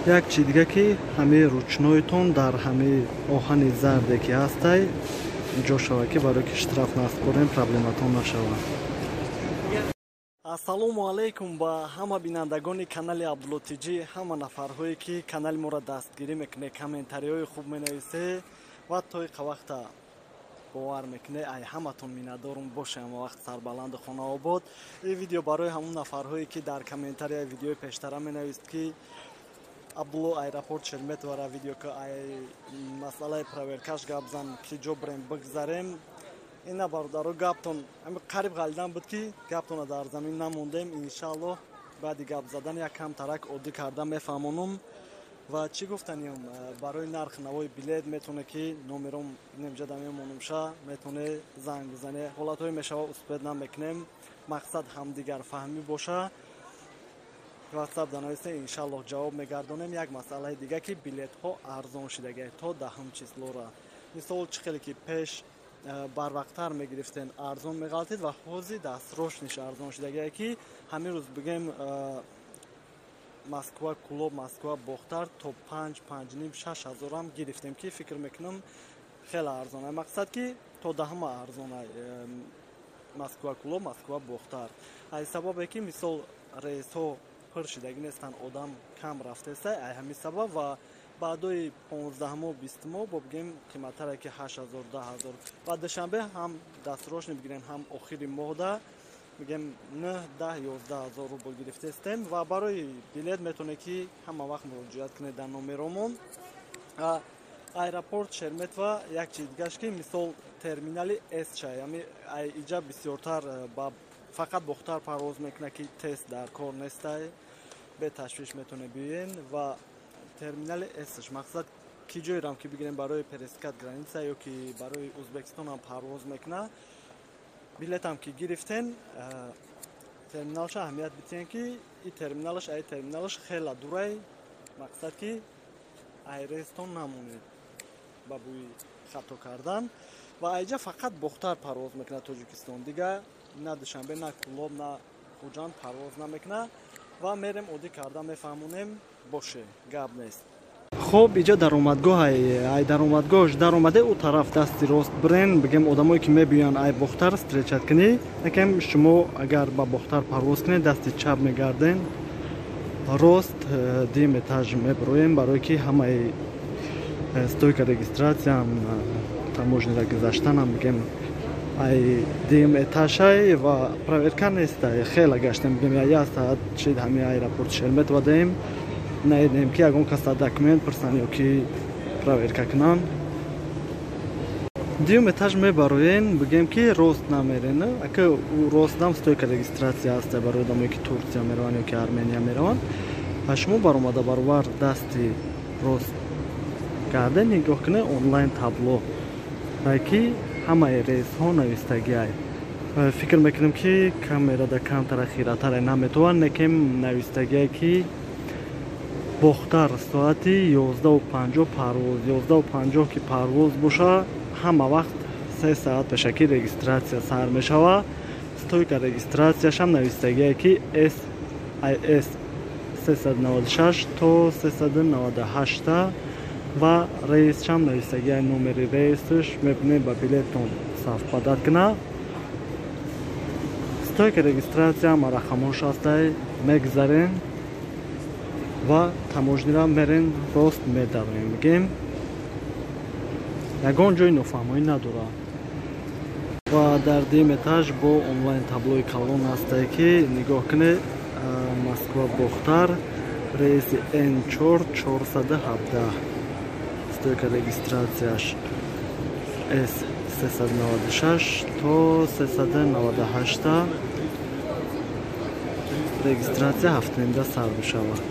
Як чи дига, ки ҳамаи ручнойтон дар ҳамаи оҳани зарде ки ҳастай ҷо шава, ки барои ки штраф наспорем, проблематон нашава. Ассалому алайкум ба ҳама бинандагони канали Абдулло Тиҷӣ, ҳама нафарҳое, ки канали моро дастгирӣ мекунед, комментариҳои хуб менависе ва то иқа вақта бовар мекунед. Ай ҳаматон миннатдорум. Боше ҳама вақт сарбаланду хонаобод. Ин видео барои ҳамон нафарҳое, ки дар комментарияи видеои пештара менавист, ки Абдулло, аэропорт Шереметьевора видео ки, ай масъалаи проверкаш гап зан, ки ҷо бирем бигзарем. Ина, бародаро, гаптон қариб ғалидан буд, ки гаптона дар замин намондем. Иншааллоҳ, баъди гап задан як камтарак оддӣ карда мефаҳмонум. Ва чӣ гуфтаниём: барои нарх навои билет метавоне, ки номером немҷада мемонумша, метавоне занг бизане. Ҳолатҳое мешава, успеть намекунем. Мақсад ҳамдигарфаҳмӣ боша. Ватсап данависе, иншааллоҳ, ҷавоб мегардонем. Як масъалаи дига, ки билетҳо арзон шидагай то 10-ум числора. Мисол, чӣ хеле ки пеш барвақттар мегирифтен, арзон меғалтид, ва ҳозир дастрочныйш арзон шидагае, ки ҳамин рӯз бигем, Москва Кулоб, Москва Бохтар то 5, 5,5, 6 ҳазорам гирифтем, ки фикр мекунам, хеле арзон. Мақсад, ки то 10-ума арзона Москва Кулоб, Москва Бохтар, аз сабабе ки, мисол, рейсҳо пур шидагӣ нестанд, одам кам рафтеста, ай ҳамин сабаб. Ва баъдои 15-мо, 20-мо бо бигем, қиматтаре, ки 8000, 10 000. Ва Душанбе ҳам дастрочный бигирем, ҳам охири моҳда, мегем, 9, 10, 11 000 рубл гирифтестем. Ва барои билет метавонед, ки ҳама вақт муроҷиат кунед дар номеромон. Аэропорт Шереметьево як чиз дигаш, ки, мисол, терминали С чай, ами иҷа бисёртар ба фақат Бохтар парвоз мекунад, ки тест дар кор нестай, беташвиш метавонед биёен. Ва терминали Сш, мақсад, ки ҷойрам ки бигирем, барои пересекать граница ё ки барои Узбекистонам парвоз мекунад, билетам ки гирифтен, терминалша аҳамият битиҳен, ки и терминалаш ай терминалаш хела дурай. Мақсад, ки айрестон намонед ба бӯи хато кардан. Ва айҷа фақат Бохтар парвоз мекунад Тоҷикистон, дига на Душанбе, на Кулоб, на Хуҷанд парвоз намекунад. Ва мерем, оддӣ карда мефаҳмонем. Боше, гап нест. Хоб, иҷа даромадгоҳ, ай даромадгоҳш даромаде, ӯ тараф дасти рост бирен. Бигем, одамое ки мебиёянд ай Бохтар встречать кунӣ, якем шумо агар ба Бохтар парвоз кунед, дасти чап мегарден, рост дуюм этаж мебироем, барое ки ҳамаи стойка регистратсиям, таможняра гузаштанам, бигем, ай дуюм этажай. Ва проверка нестай. Хеле гаштем, бигем, як саат шид ҳамин аэропорт Шереметьево даем, наидем, ки ягон каса документ пурсанд ё ки проверка кунанд. Дуюм этаж мебароен, бигем, ки рост намерен, ака ростам стойка регистратсия ҳаста барои одамое ки Турсия мераванд ё ки Армения мераванд. Ва шумо баромада, баробар дасти рост карда нигоҳ кунед, онлайн табло, ки ҳамаи рейсҳо навистагиай. Фикр мекунем, ки камерада камтара хиратаре наметавон, некем навистагиай, ки Бохтар соати 11:50 парвоз. 11:50 ки парвоз боша, ҳама вақт 3 саат пешакӣ регистратсия сар мешава. Стойка регистратсияшам навистагие, ки sis 396 то 398. Ва рейсшам навистагия, номери рейсш мебинед, ба билеттон совпадать куна. Стойка регистратсия ҳама рақамҳош ҳастай, мегзарен ва таможнира мерен, рост медавем. Мегем, ягон ҷои нофаҳмоӣ надорад. Ва дар дуюм этаж бо онлайн таблои калон ҳастае, ки нигоҳ кунед: Москва Бохтар, рейси Н4 417, стойка регистратсияш С 396 то 398, регистратсия 7:30 сар мешавад.